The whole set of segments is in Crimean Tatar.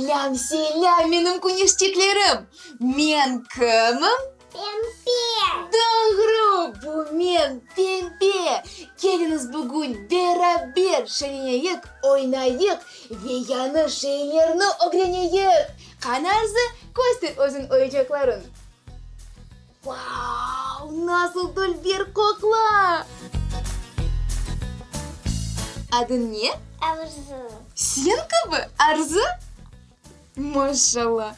Selâm, selâm, menim küneşçiklerim! Men kimim? Pempe! Doğru, bu men, Pempe! Keliñiz bugün beraber şeñleneyik, oynayıq ve yañı şeylerni ögreneyik! Qani Arzı, köster özüñ oyuncaqlarıñ! Vau, nasıl dülber qoqla! Adıñ ne? Arzı. Sen kibi, Arzı? Maşallah!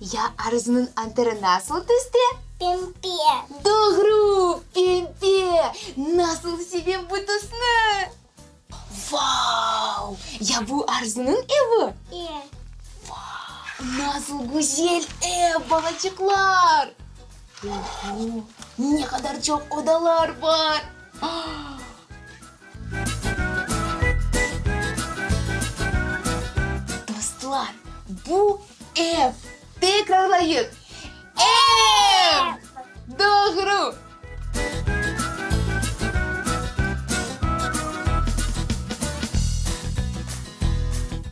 Ya Arzınıñ anteri nasıl tüste? Pempe. Doğru, pempe! Nasıl sevem bu tüsni! Vau! Ya bu Arzınıñ evi? E. Vau, nasıl güzel ev, balaçıqlar! Oho, ne qadar çoq odalar bar! Dostlar, bu ev! Tekrarlayıq, ev! Doğru!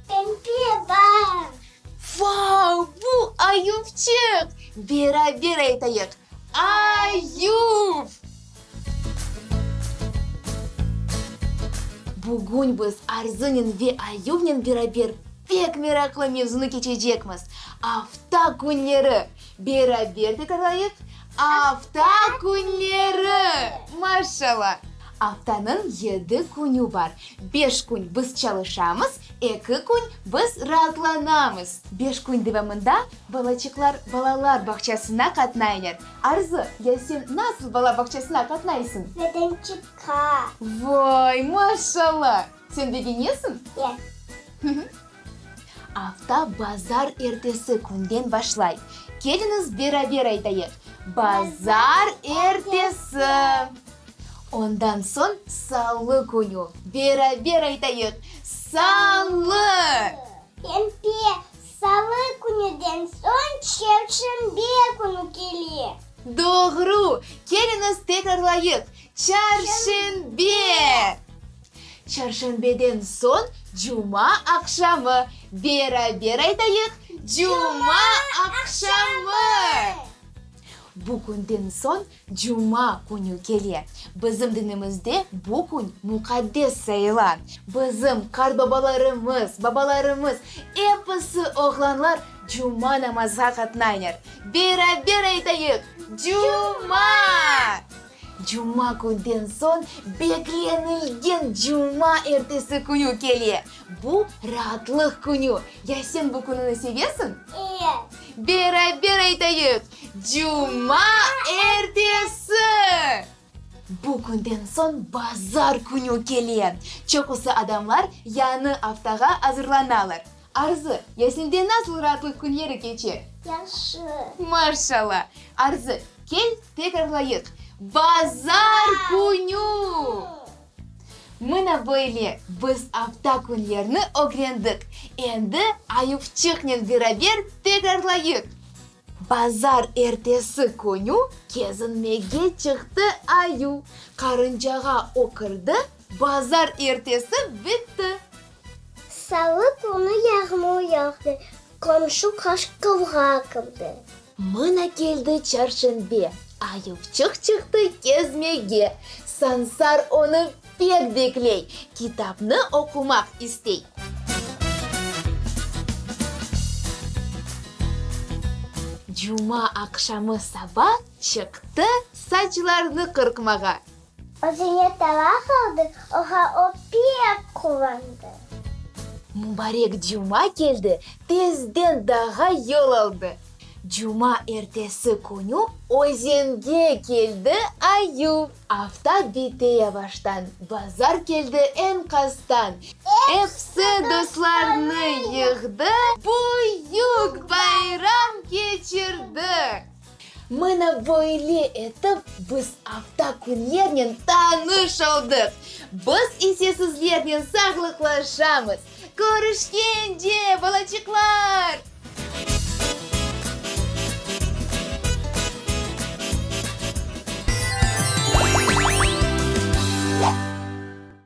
Pempe bar! Vau, bu ayuvçıq! Beraber aytayıq, Ayuv! Bugün biz Arzınen ve Ayuvnen beraber pek meraqlı mevzunı keçecekmiz, afta künleri! Beraber tekrarlayıq, afta künleri! Maşallah! Aftanıñ yedi künü bar. Beş kün biz çalışamız, eki kün biz raatlanamız. Beş kün devamında balaçıqlar balalar bağçasına qatnaylar. Arzı, ya sen nasıl bala bağçasına qatnaysıñ? Vedençikqa. Vay, maşallah! Sen begenesiñ? E. Afta bazar ertesi künden başlay. Keliñiz beraber aytayıq, Bazar ertesi! Ondan soñ salı künü. Beraber aytayıq, Salı! Pempe, salı künüden soñ çarşenbe künü kele. Doğru! Keliñiz tekrarlayıq, Çarşenbe! Çarşenbeden soñ cuma aqşamı. Beraber aytayıq, Cuma aqşamı! Bu künden soñ cuma künü kele. Bizim dinimizde bu kün muqaddes sayıla. Bizim qartbabalarımız, babalarımız, episi oğlanlar cuma namazğa qatnaylar. Beraber aytayıq, Cuma! Cuma künden soñ beklenilgen cuma ertesi künü kele. Bu raatlıq künü. Ya sen bu kününi sevesiñ? E. Beraber aytayıq, cuma ertesi! Bu künden soñ bazar künü kele. Çoqusı adamlar yañı aftağa azırlanalar. Arzı, ya sende nasıl raatlıq künleri keçe? Yahşı. Maşallah! Arzı, kel, tekrarlayıq, bazar künü! Mına böyle biz afta künlerini ögrendik. Endi Ayuvçıqnen beraber tekrarlayıq. Bazar ertesi künü kezinmege çıqtı Ayu. Qarıncağa ökürdi, bazar ertesi bitti. Salı künü yağmur yağdı, qomşu qaşqırğa kirdi. Mına keldi çarşenbe, Ayuvçıq çıqtı kezmege. Sansar onı pek bekley, kitapnı oqumaq istey. Cuma aqşamı saba çıqtı saçlarını qırqmağa. Özüne talaq aldı, oğa o pek quvandı. Mubarek cuma keldi, tezden dağğa yol aldı. Cuma ertesi künü özenge keldi ayuv. Afta bite yavaştan, bazar keldi eñqastan. Episi dostlarını yığdı, büyük bayram keçirdi. Mına böyle etip biz afta künlernen tanış oldıq. Biz ise sizlernen sağlıqlaşamız. Körüşkence, balaçıqlar!